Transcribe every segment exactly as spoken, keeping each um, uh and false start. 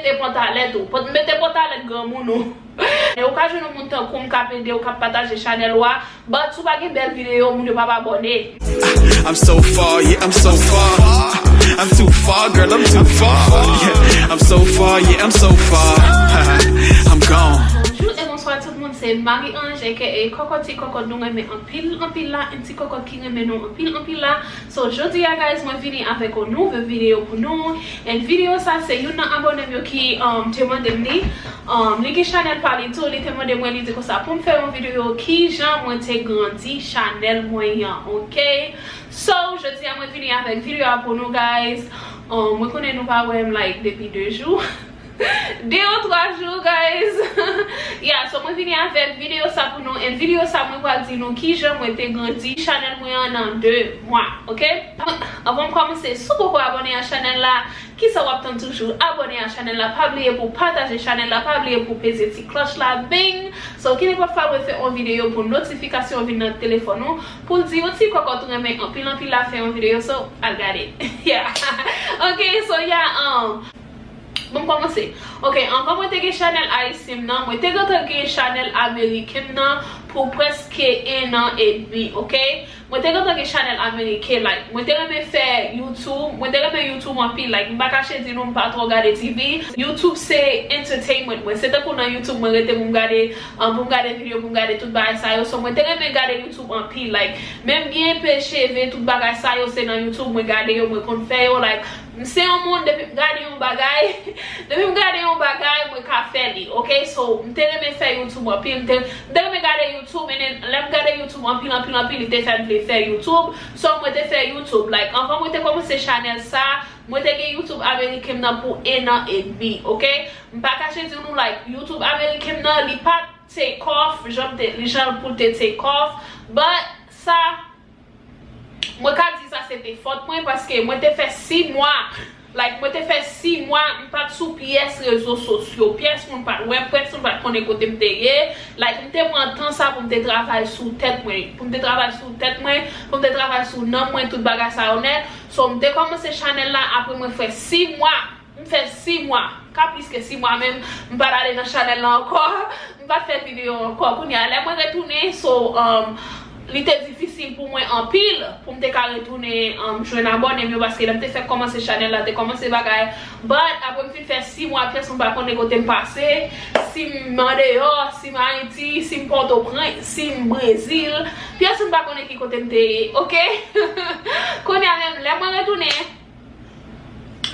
Mete pantalèt ou. Mete pantalèt granmoun ou. E ou ka jwenn yon moun tankou m k ap ede w, k ap pataje chanèl ou a. But si w pa gen bèl videyo, moun yo p ap abòne. I'm so far, yeah, I'm so far. I'm too far, girl, I'm too far. Yeah, I'm so far, yeah, I'm so far. I'm gone. Bonjou e bonswa tout moun, se Marie Ange aka Kòkòt, ti kòkòt nou renmen anpil anpil la, yon ti kòkòt ki renmen nou anpil anpil la. So jodi a guys, mwen vini avèk yon nouvo videyo pou nou. And videyo sa se youn nan abòne m yo ki um, te mande m li. Um, li gen chanèl pa li tou, li te mande mwen, li di konsa pou m fè yon videyo kijan mwen te grandi chanèl mwen an, ok? So jodi a mwen vini avèk videyo a pou nou guys. Um, mwen konnen nou pa wè m like depi de jou. De ou twa jou guys. Yeah, so mwen vini avèk videyo sa pou nou. And videyo sa mwen pral di nou kijan mwen te grandi chanèl mwen an nan de mwa, ok? Anvan m kòmanse, si w poko abòne a chanèl la, kisa w ap tann toujou? Abòne a chanèl la, pa bliye pou w pataje chanèl la, pa bliye pou w peze ti klòch la, bing! So ki nenpòt fwa mwen fè yon videyo pou notifikasyon vin nan telefòn ou, pou l di yon ti kòkòt ou renmen anpil anpil la fè yon videyo, so al gade. Yeah. Ok, so yeah, um, Bon, m kòmanse. Ok, anvan mwen te gen chanèl ayisyen m nan, mwen te gentan gen chanèl ameriken m nan pou prèske en an edmi, ok? Mwen te gentan gen chanèl ameriken, like, mwen te renmen fè YouTube, mwen te renmen YouTube anpil, like, m pa kache di nou m pa twò gade T V. YouTube se entertainment mwen, se tankou nan YouTube mwen rete pou m gade, um, pou m gade videyo, pou m gade tout bagay sa yo, so mwen te renmen gade YouTube anpil, like, menm gen pe cheve, tout bagay sa yo, se nan YouTube mwen gade yo, mwen konn fè yo, like, M se yon moun, depi m gade yon bagay, depi m gade yon bagay, mwen ka fè li, ok? So, m te renmen fè YouTube anpil, m te, m te renmen gade YouTube, and then, lè m gade YouTube anpil, anpil, anpil, li te fè m vle fè YouTube. So, mwen te fè YouTube. Like, anvan mwen te kòmanse chanèl sa, mwen te gen YouTube ameriken m nan pou en an edmi, ok? M pa kache di nou, like, YouTube ameriken m nan, li pa t take off, jan m te, jan pou l te take off, but sa, Mwen ka di sa se te fòt mwen, paske mwen te fè sis mwa, like, mwen te fè sis mwa, m pa t sou pyès rezo sosyo, pyès moun pa t wè m, pyès moun pa t konnen kote m te ye, like, m te pran tan sa pou m te travay sou tèt mwen, pou m te travay sou tèt mwen, pou m te travay sou nanm mwen, tout bagay sa yo nèt. So, m te kòmanse chanèl la, apre mwen fè sis mwa, M fè sis mwa, ka plis ke sis mwa menm, m pa t ale nan chanèl la ankò, m pa t fè videyo ankò. Kounye a, lè mwen retounen, so, um, li te difisil pou mwen anpil, pou m te ka retounen, um, jwenn abòne m yo, paske lè m te fèk kòmanse chanèl la, te kòmanse bagay. But, apre m fin fè sis mwa, pyès moun pa konnen kote m pase, si m andeyò, si m Ayiti, si m Pòtoprens, si m Brezil, pyès moun pa konnen ki kote m te ye, ok? Kounye a menm, lè mwen retounen,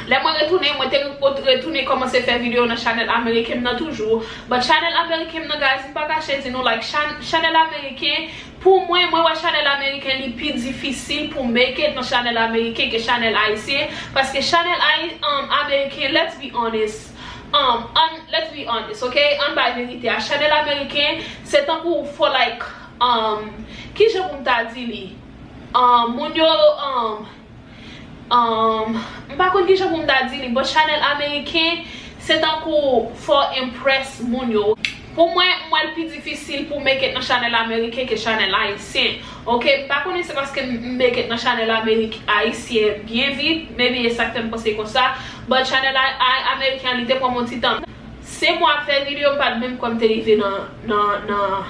Lè mwen retounen, mwen te retounen kòmanse fè videyo nan chanèl ameriken m nan toujou. But chanèl ameriken m nan, guys, m pa kache di nou, like, chan-, chanèl ameriken, pou mwen, mwen wè chanèl ameriken li pi difisil pou make it nan chanèl ameriken ke chanèl ayisyen. Paske chanèl ayi-, um, ameriken, let's be honest, um, an, let's be honest, ok? Ann bay verite a. Chanèl ameriken, se tankou for, like, um, kijan pou m ta di li? Um, moun yo, um, Um, m pa konn kijan pou m ta di li, but chanèl ameriken, se tankou for impress moun yo. Pou mwen, m wè l pi difisil pou make it nan chanèl ameriken ke chanèl ayisyen. Ok, m pa konnen se paske m make it nan chanèl amerik-, ayisyen byen vit, maybe e sa k fè m panse konsa, but chanèl a-, a-, ameriken an, li te pran m yon ti tan. Se mwen ap fè videyo, m pa t menm kwè m te rive nan, nan, nan,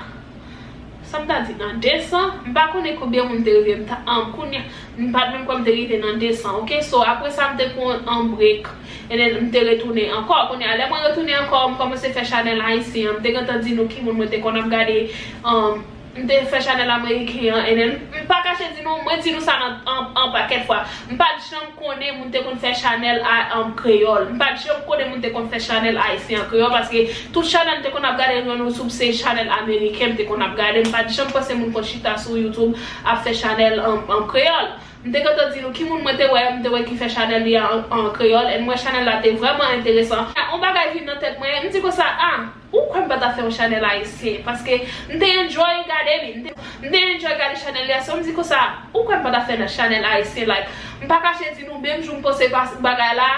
Sa m ta di nan de san, m pa konnen konbyen moun te rive, m ta, um, kounye a, m pa t menm kwè m te rive nan de san, ok? So, apre sa, m te pran yon break, and then m te retounen ankò. Kounye a, lè mwen retounen ankò, m kòmanse fè chanèl ayisyen an, m te gentan di nou ki moun mwen te konn ap gade, um, m te fè chanèl ameriken an, and then, m pa kache di nou, mwen di nou sa nan, an, an pakèt fwa, m pa t janm konnen moun te konn fè chanèl a, an kreyòl. M pa t janm konnen moun te konn fè chanèl ayisyen an kreyòl, paske tout chanèl m te konn ap gade nan YouTube, se chanèl ameriken m te konn ap gade. M pa t janm panse moun konn chita sou YouTube ap fè chanèl an, an kreyòl. M te gentan di nou ki moun mwen te wè, m te wè ki fè chanèl li an, an kreyòl, and mwen chanèl la te vrèman enteresan. Yon bagay vin nan tèt mwen, m di konsa, ah, Ou kwè m pa ta fè yon chanèl ayisyen? Paske m te enjoy gade li. M te, m te enjoy gade chanèl li a. So m di konsa, ou kwè m pa ta fè nan chanèl ayisyen? Like, m pa kache di nou, menm jou m poste pas-, bagay la,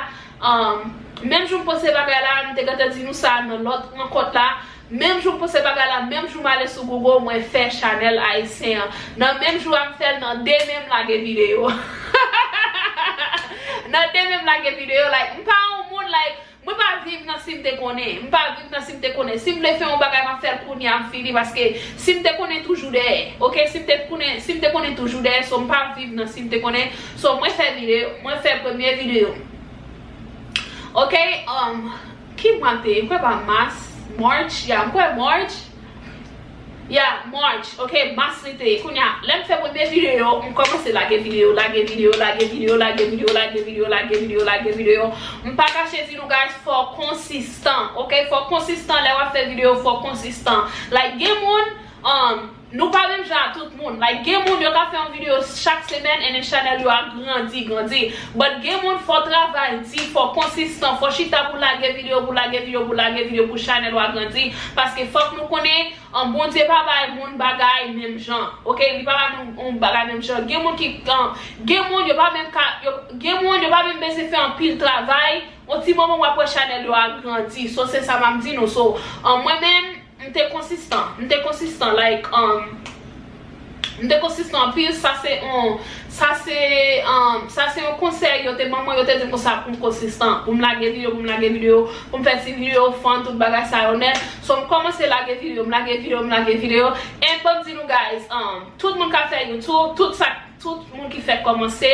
um, menm jou m poste bagay la, m te gentan di nou sa nan lòt rankont la. Menm jou m poste bagay la, menm jou m ale sou Google, mwen fè chanèl ayisyen an. Nan menm jou a, m fè l nan de men m lage videyo. Nan de men m lage videyo, like, m pa yon moun, like, Mwen pa viv nan si m te konnen. M pa viv nan si m te konnen. Si m vle fè yon bagay, m ap fè l kounye a, m fini. Paske si m te konnen toujou dèyè. Ok, si m te konnen, si m te konnen toujou dèyè, so m pa viv nan si m te konnen. So mwen fè videyo, mwen fè premye videyo. Ok, um, ki mwa m te ye? M kwè pa mas, March, ya, m kwè March. Ya, March, ok, mas li te ye. Kounye a, lè m fè premye videyo, m kòmanse lage videyo, lage videyo, lage videyo, lage videyo, lage videyo, lage videyo, lage videyo. M pa kache di nou, guys, fò konsistan, ok? Fò konsistan, lè w ap fè videyo, fò konsistan. Like, gen moun, um, nou pa menm jan a tout moun. Like, gen moun, yo ka fè yon videyo chak semèn, and then chanèl yo a grandi, grandi. But gen moun, fò travay di, fò konsistan, fò chita pou lage videyo, pou lage videyo, pou lage videyo, pou chanèl ou a grandi. Paske fòk nou konnen, An, Bondye pa bay moun bagay menm jan. Ok, li pa bay moun yon bagay menm jan. Gen moun ki, an, gen moun yo pa menm ka, yo, gen moun yo pa menm bezwen fè anpil travay. Yon ti moman w ap wè chanèl yo a grandi. So, se sa m ap di nou. So, an, mwen menm, m te konsistan. M te konsistan, like, um, m te konsistan anpil. Sa se yon, sa se, um, sa se yon konsèy yo te ban mwen, yo te di m konsa pou m konsistan. Pou m lage videyo, pou m lage videyo, pou m fè ti videyo fun, tout bagay sa yo nèt. So, m kòmanse lage videyo, m lage videyo, m lage videyo. And ban m di nou, guys, um, tout moun k ap fè YouTube, tout sa, tout moun ki fèk kòmanse,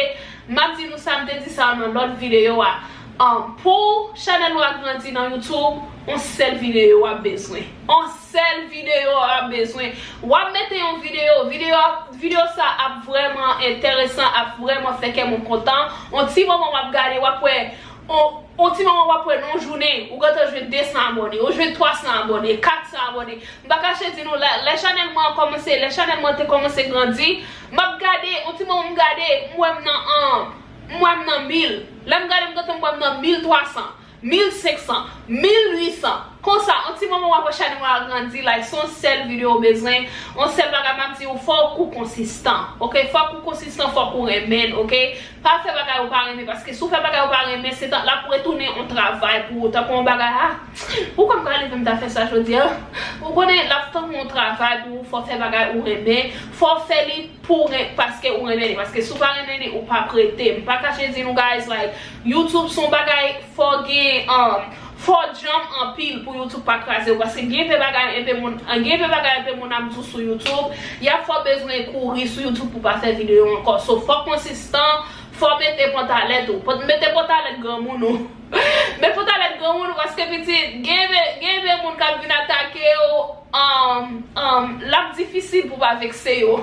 m ap di nou sa, m te di sa nan lòt videyo a. Um, pou chanèl ou a grandi nan YouTube, yon sèl videyo w ap bezwen. Yon sèl videyo w ap bezwen. W ap mete yon videyo, videyo, videyo sa ap vrèman enteresan, ap vrèman fè kè moun kontan. Yon ti moman w ap gade, w ap wè, yon, yon ti moman w ap wè nan yon jounen, ou gentan jwenn de san abòne, ou jwenn twa san abòne, kat san abòne. M pa kache di nou, lè, lè chanèl mwen an kòmanse, lè chanèl mwen te kòmanse grandi, m ap gade, yon ti moman m gade, m wè m nan, an, m wè m nan mil. Lè m gade, m gentan m wè m nan mil twa san, mil senk san, mil uit san. Konsa, yon ti moman w ap wè chanèl mwen an grandi, like, se yon sèl videyo w bezwen, yon sèl bagay m ap di w, fòk ou konsistan, ok? Fòk ou konsistan, fòk ou renmen l, ok? Pa fè bagay ou pa renmen, paske si w fè bagay ou pa renmen, se tan, l ap retounen yon travay pou ou, tankou yon bagay, a, ou kwè m ka leve m ta fè sa jodi a? Ou konnen, l ap tankou yon travay pou ou, fò w fè bagay ou renmen, fò w fè li pou w ren-, paske ou renmen li, paske si w pa renmen li, ou p ap rete. M pa kache di nou, guys, like, YouTube se yon bagay, fò w gen, um, fò w djanm anpil pou YouTube pa kraze w, paske gen pe bagay, enpe moun, gen pe bagay, enpe moun ap di w sou YouTube, y ap fè w bezwen kouri sou YouTube pou pa fè videyo ankò. So, fò w konsistan, fò w mete pantalèt ou. Pot-, mete pantalèt granmoun ou. Met pantalèt granmoun ou, paske pitit, gen pe, gen pe moun k ap vin atake w, um, um, l ap difisil pou w pa vekse yo.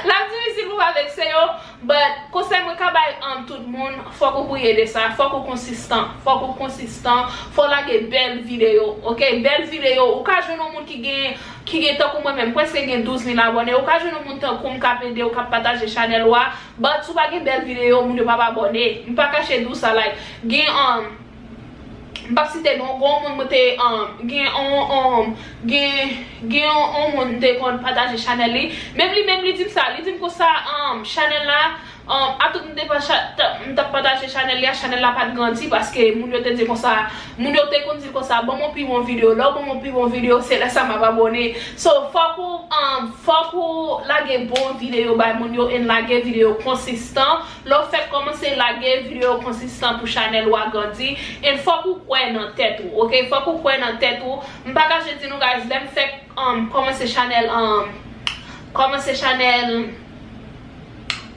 L ap difisil pou w pa vekse yo, but konsèy mwen ka bay, um, tout moun, fòk ou priye de sa, fòk ou konsistan, fòk ou konsistan, fò w lage bèl videyo, ok? Bèl videyo, ou ka jwenn yon moun ki gen, ki gen tankou mwen menm, prèske gen douz mil abòne, ou ka jwenn yon moun tankou m k ap ede w, k ap pataje chanèl ou a, but si w pa gen bèl videyo, moun yo p ap abòne. M pa kache di w sa, like, gen, um, M p ap site non, gen yon moun mwen te, um, gen on, on, gen, gen on, on moun m te konn pataje chanèl li. Menm li menm li di m sa, li di m konsa, um, chanèl la, um, atout m te pa cha-, ta-, m t ap pataje chanèl li a, chanèl la pa t grandi paske moun yo te di konsa, moun yo te konn di l konsa, ban m yon pi bon videyo, lè w ban m yon pi bon videyo, se lè sa m ap abòne. So, fòk ou, um, fòk ou lage bon videyo bay moun yo, and lage videyo konsistan. Lè w fèk kòmanse lage videyo konsistan pou chanèl ou a grandi, and fòk ou kwè nan tèt ou, ok? Fòk ou kwè nan tèt ou. M pa kache di nou, guys, lè m fèk, um, kòmanse chanèl, um, kòmanse chanèl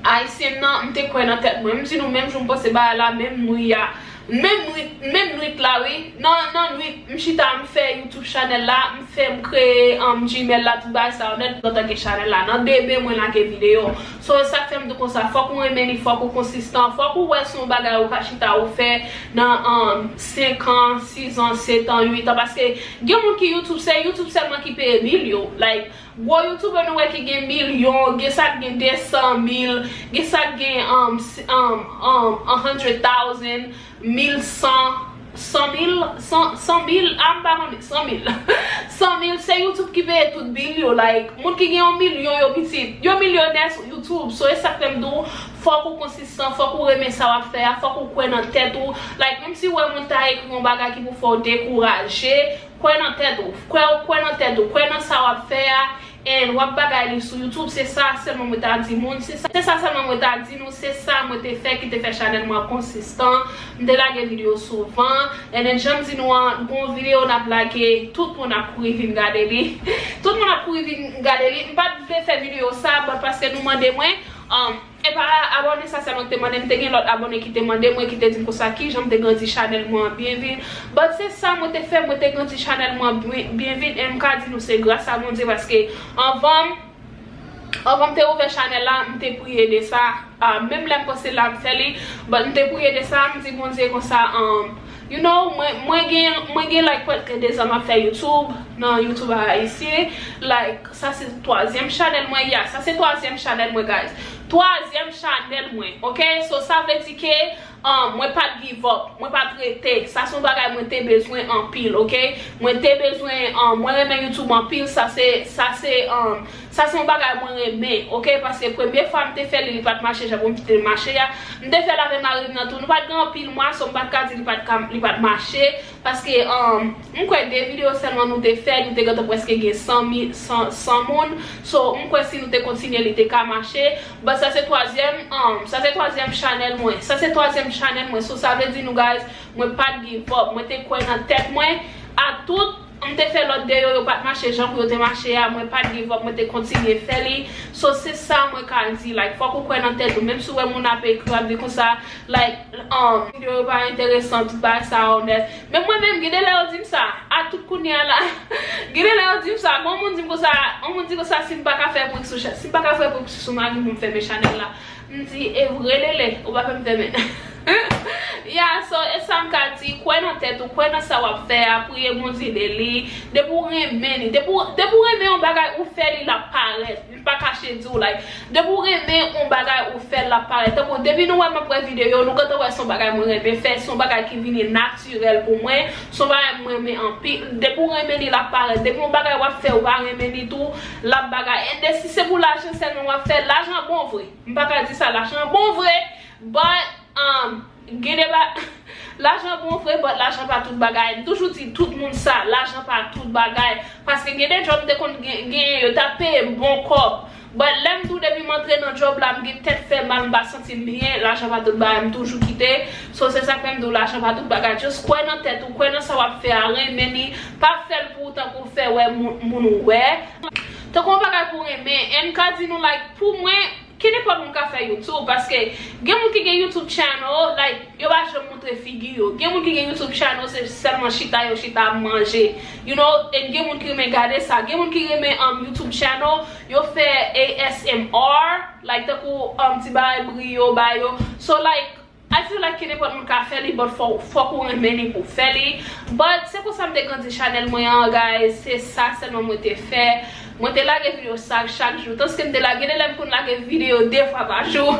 ayisyen m nan, m te kwè nan tèt mwen. M di nou, menm jou m panse bagay la, menm nwit a, menm nwit, menm nwit la, wi. Nan, nan nwit, m chita, m fè YouTube chanèl la, m fè, m kreye, um, Gmail la, tout bagay sa yo nèt, antanke chanèl la. Nan de men mwen lage videyo. So, e sa k fè m di konsa, fòk ou renmen li, fòk ou konsistan, fòk ou wè se yon bagay ou ka chita ou fè nan, um, senk an, sis an, sèt an, uit an, paske gen moun ki YouTube, se YouTube sèlman ki peye bil yo. Like, gwo YouTuber nou wè ki gen milyon, gen sa k gen de san mil, gen sa k gen, um, s-, um, um, a hundred thousand, mil san, san mil, san, san mil, a m pa konnen, san mil. San mil, se YouTube ki peye tout bil yo, like, moun ki gen yon milyon yo pitit, yo milyonè sou YouTube, so e sa k fè m di w, fòk ou konsistan, fòk ou renmen sa w ap fè a, fòk ou kwè nan tèt ou, like, menm si w wè moun ta ekri yon bagay ki pou fè w dekouraje, kwè nan tèt ou, kwè, kwè nan tèt ou, kwè nan sa w ap fè a, And w ap bagay li sou YouTube, se sa sèlman mwen ta di moun, se sa, se sa sèlman mwen ta di nou, se sa mwen te fè ki te fè chanèl mwen konsistan. M te lage videyo souvan, and then jan m di nou an, gon videyo n ap lage, tout moun ap kouri vin gade li. Tout moun ap kouri vin gade li. M pa t vle fè videyo sa, but paske nou mande mwen, um, e pa abòne sa sèlman ki te mande, m te gen lòt abòne ki te mande mwen, ki te di m konsa kijan m te grandi chanèl mwen an byen vit. But se sa mwen te fè, mwen te grandi chanèl mwen byen, byen vit, and m ka di nou se gras a Bondye paske anvan m, anvan m te ouvè chanèl la, m te priye de sa. Ah, menm lè m panse la m fè li, but m te priye de sa, m di Bondye konsa, um, you know, mwen, mwen gen, mwen gen, like, prèske de zan m ap fè YouTube, nan YouTube a ayisyen. Like, sa se twazyèm chanèl mwen, yeah, sa se twazyèm chanèl mwen, guys. Twazyèm chanèl mwen, ok? So, sa vle di ke, um, mwen pa t give up, mwen pa t rete. Sa se yon bagay mwen te bezwen anpil, ok? Mwen te bezwen, um, mwen renmen YouTube anpil, sa se, sa se, um, sa se yon bagay mwen renmen, ok? Paske premye fwa m te fè li, li pa t mache jan pou m te mache a. M te fè l avè mari m nan tou. Nou pa t gen anpil mwa, so m pa t ka di li pa t ka, li pa t mache. Paske, um, m kwè de videyo sèlman nou te fè, nou te gentan prèske gen san mil, san, san moun. So, m kwè si nou te kontinye, li te ka mache. But sa se twazyèm, um, sa se twazyèm chanèl mwen. Sa se twazyèm chanèl mwen. So, sa vle di nou, guys, mwen pa t give up. Mwen te kwè nan tèt mwen. A tout, m te fè lòt de yo, yo pa t mache jan pou yo te mache a. Mwen pa t give up, mwen te kontinye fè li. So, se sa mwen ka di. Like, fòk ou kwè nan tèt ou. Menm si w wè moun ap ekri, ap di konsa, like, um, videyo yo pa enteresan, tout bagay sa onèt. Men mwen menm, gen de lè yo di m sa, a tout kounye a la. Gen de lè yo di m sa, gon moun di m konsa, yon moun di konsa, si m pa ka fè prank sou cha-, si m pa ka fè prank sou mari m pou m fèmen chanèl la. M di, e vre, Lele, ou pa fè m fèmen. Yeah, so, e sa m ka di, kwè nan tèt ou, kwè nan sa w ap fè a, priye Bondye de li. Depi w renmen li, depi w, depi w renmen yon bagay, ou fè li, l ap parèt. M pa kache di w, like, depi w renmen yon bagay, ou fè l, l ap parèt. Tankou, depi nou wè m ap wè videyo, nou gentan wè se yon bagay mwen renmen fè, se yon bagay ki vini natirèl pou mwen, se yon bagay mwen renmen anpil. Depi w renmen li, l ap parèt. Depi yon bagay w ap fè, ou pa renmen li tou, l ap bagay. And then, si se pou lajan sèlman w ap fè, lajan bon vre. M pa ka di sa, lajan bon vre, but, um, gen de ba-, lajan bon vre, but lajan pa tout bagay. M toujou di tout moun sa, lajan pa tout bagay. Paske gen de djòb m te konn gen, genyen, yo t ap peye m bon kòb. But lè m di w depi m antre nan djòb la, m gen tèt fè mal, m pa santi m byen, lajan pa tout bagay, m toujou kite. So, se sa k fè m di w lajan pa tout bagay. Just kwè nan tèt ou, kwè nan sa w ap fè a, renmen li. Pa fè l pou w tankou w fè wè moun, moun ou wè. Tankou yon bagay pou renmen. And m ka di nou, like, pou mwen, kenenpòt moun ka fè YouTube, paske gen moun ki gen YouTube channel, like, yo pa janm montre figi yo. Gen moun ki gen YouTube channel, se sèlman chita yo chita ap manje. You know, and gen moun ki renmen gade sa. Gen moun ki renmen, um, YouTube channel, yo fè A S M R, like, tankou, um, ti bagay bri yo ba yo. So, like, I feel like kenenpòt moun ka fè li, but fò, fòk ou renmen li pou w fè li. But se konsa m te grandi chanèl mwen an, guys. Se sa sèlman mwen te fè. Mwen te lage videyo sa chak jou. Tanske m te lage, gen de lè m konn lage videyo de fwa pa jou.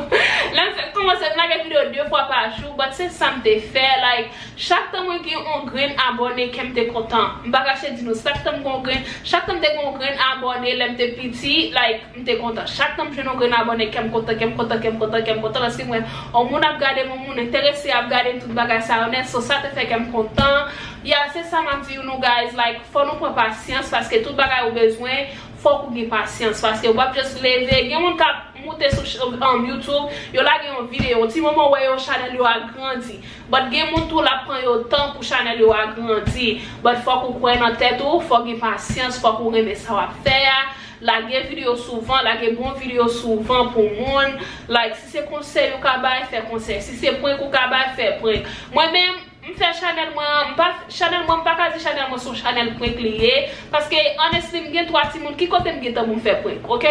Lè m fèk kòmanse, m lage videyo de fwa pa jou. But se sa m te fè. Like, chak tan mwen gen yon grenn abòne, kè m te kontan. M pa kache di nou, chak tan m gen yon grenn, chak tan m te gen yon grenn abòne, lè m te piti, like, m te kontan. Chak tan m jwenn yon grenn abòne, kè m kontan, kè m kontan, kè m kontan, kè m kontan, paske m wè yon moun ap gade m, yon moun enterese ap gade m, tout bagay sa yo nèt. So, sa te fè kè m kontan. Ya, se sa m ap di nou, guys, like, fò nou pran pasyans, paske tout bagay ou bezwen, fòk ou gen pasyans, paske w ap just leve. Gen moun k ap moute sou ch-, um, YouTube, yo lage yon videyo, yon ti moman w wè yo chanèl yo a grandi. But gen moun tou, l ap pran yo tan pou chanèl yo a grandi. But fòk ou kwè nan tèt ou, fòk gen pasyans, fòk ou renmen sa w ap fè a. Lage videyo souvan, lage bon videyo souvan pou moun. Like, si se konsèy ou ka bay, fè konsèy. Si se prank ou ka bay, fè prank. Mwen menm, m fè chanèl mwen an, m pa, chanèl mwen, m pa ka di chanèl mwen se yon chanèl prank li ye. Paske, honestly, m gen twa timoun, ki kote m gen tan pou m fè prank, ok?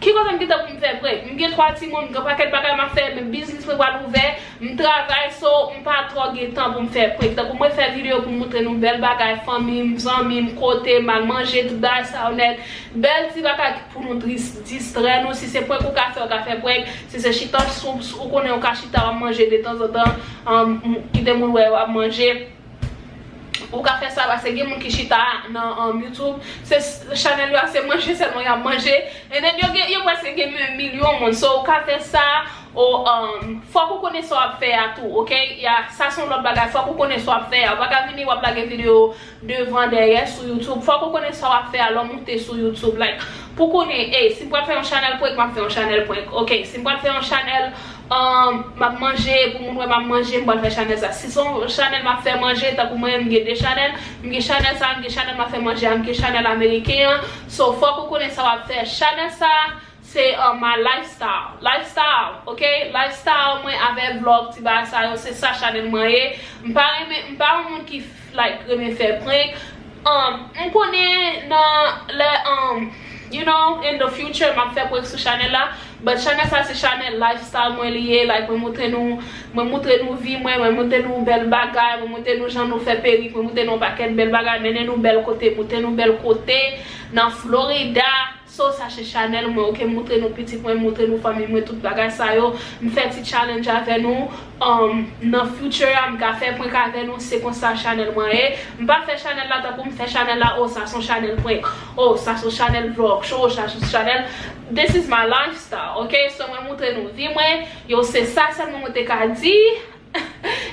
Ki kote m gen tan pou m fè prank? M gen twa timoun, m gen pakèt bagay m ap fè, men biznis mwen pral ouvè, m travay, so, m pa twò gen tan pou m fè prank. Tankou mwen fè videyo pou m montre nou bèl bagay, fanmi m, zanmi m, kote m al manje, tout bagay sa yo nèt. Bèl ti bagay pou nou dis-, distrè nou. Si se prank ou ka fè, ou ka fè prank. Si se chita, sou, sou, ou konnen ou ka chita, w ap manje detanzantan, um, kite moun wè w ap manje. Ou ka fè sa, paske gen moun ki chita nan, um, YouTube. Se s-, chanèl yo a, se manje sèlman y ap manje. And then yo gen, yo prèske gen men milyon moun. So, ou ka fè sa, O, um, fòk ou konnen sa w ap fè a tou, oke? Ya, sa se yon lòt bagay, fòk ou konnen sa w ap fè a. Ou pa ka vini, w ap lage videyo devan, dèyè, sou YouTube. Fòk ou konnen sa w ap fè a lè w moute sou YouTube. Like, pou konnen, ey, si m pral fè yon chanèl prank, m ap fè yon chanèl prank. Oke, si m pral fè yon chanèl, um, m ap manje, pou moun wè m ap manje, m pral fè chanèl sa. Si se yon chanèl m ap fè manje, tankou mwen, m gen de chanèl, m gen chanèl sa, m gen chanèl m ap fè manje a, m gen chanèl ameriken an. So, fòk ou konnen sa w ap fè. Chanèl sa, se, uh, my lifestyle. Lifestyle, oke? Lifestyle mwen avè vlog, ti bagay sa yo, se sa chanèl mwen ye. M pa renmen, m pa yon moun ki, like, renmen fè prank. Um, m konnen nan lè, um, you know, in the future, m ap fè prank sou chanèl la. But chanèl sa se chanèl lifestyle mwen li ye. Like, mwen montre nou, mwen montre nou vi mwen, mwen montre nou bèl bagay, mwen montre nou jan nou fè perik, mwen montre nou yon pakèt bèl bagay, mennen nou bèl kote, montre nou bèl kote nan Florida. So, sa se chanèl mwen, oke, m montre nou pitit mwen, m montre nou fanmi mwen, tout bagay sa yo. M fè ti challenge avè nou. Um, nan future a, m ka fè prank avè nou, se konsa chanèl mwen ye. M pa fè chanèl la tankou m fè chanèl la, o, sa se yon chanèl prank. O, sa se yon chanèl vlog, show, sa se yon chanèl. This is my lifestyle, oke? So, mwen montre nou vi mwen. Yo, se sa sèlman mwen te ka di.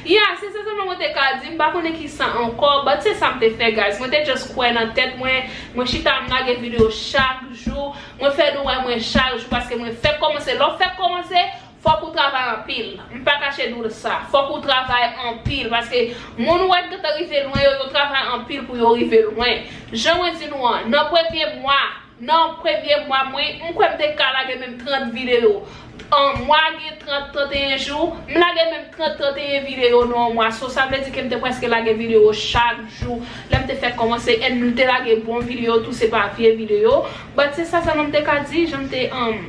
Yeah, se sa sèlman mwen te ka di. M pa konnen ki sa ankò, but se sa m te fè, guys. Mwen te just kwè nan tèt mwen. Mwen chita, m lage videyo chak jou. Mwen fè nou wè mwen chak jou, paske mwen fèk kòmanse. Lè w fèk kòmanse, fòk ou travay anpil. M pa kache nou sa. Fòk ou travay anpil, paske moun ou wè k gentan rive lwen yo, yo travay anpil pou yo rive lwen. Jan mwen di nou an, nan premye mwa, nan premye mwa, mwen, m kwè m te ka lage menm trant videyo. An mwa gen trant, tranteyen jou, m lage menm trant, tranteyen videyo nan yon mwa. So, sa vle di ke m te prèske lage videyo chak jou. Lè m te fèk kòmanse, and m te lage bon videyo tou, se pa vye videyo. But se sa sèlman m te ka di, jan m te, um,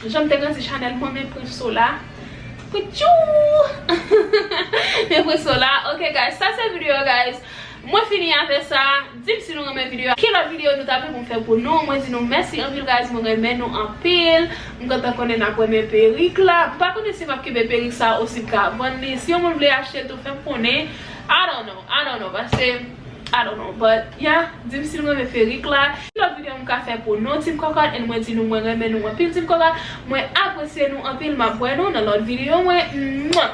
jan m te grandi chanèl mwen, men pran so la. Poutchou! Men pran so la. Ok, guys, sa se videyo, guys. Mwen fini avè sa. Di m si nou renmen videyo a. Ki lòt videyo nou ta vle pou m fè pou nou? Mwen di nou mèsi anpil, guys. Mwen renmen nou anpil. M gentan konnen n ap wè men perik la. M pa konnen si m ap kenbe perik sa ou si m ka vann li. Si yon moun vle achte tou, fè m konnen. I don't know. I don't know. Paske, I don't know. But, yeah. Di m si nou renmen perik la. Ki lòt videyo m ka fè pou nou, Team Kòkòt? And mwen di nou, mwen renmen nou anpil, Team Kòkòt. Mwen apresye nou anpil. M ap wè nou nan lòt videyo mwen. Mwah!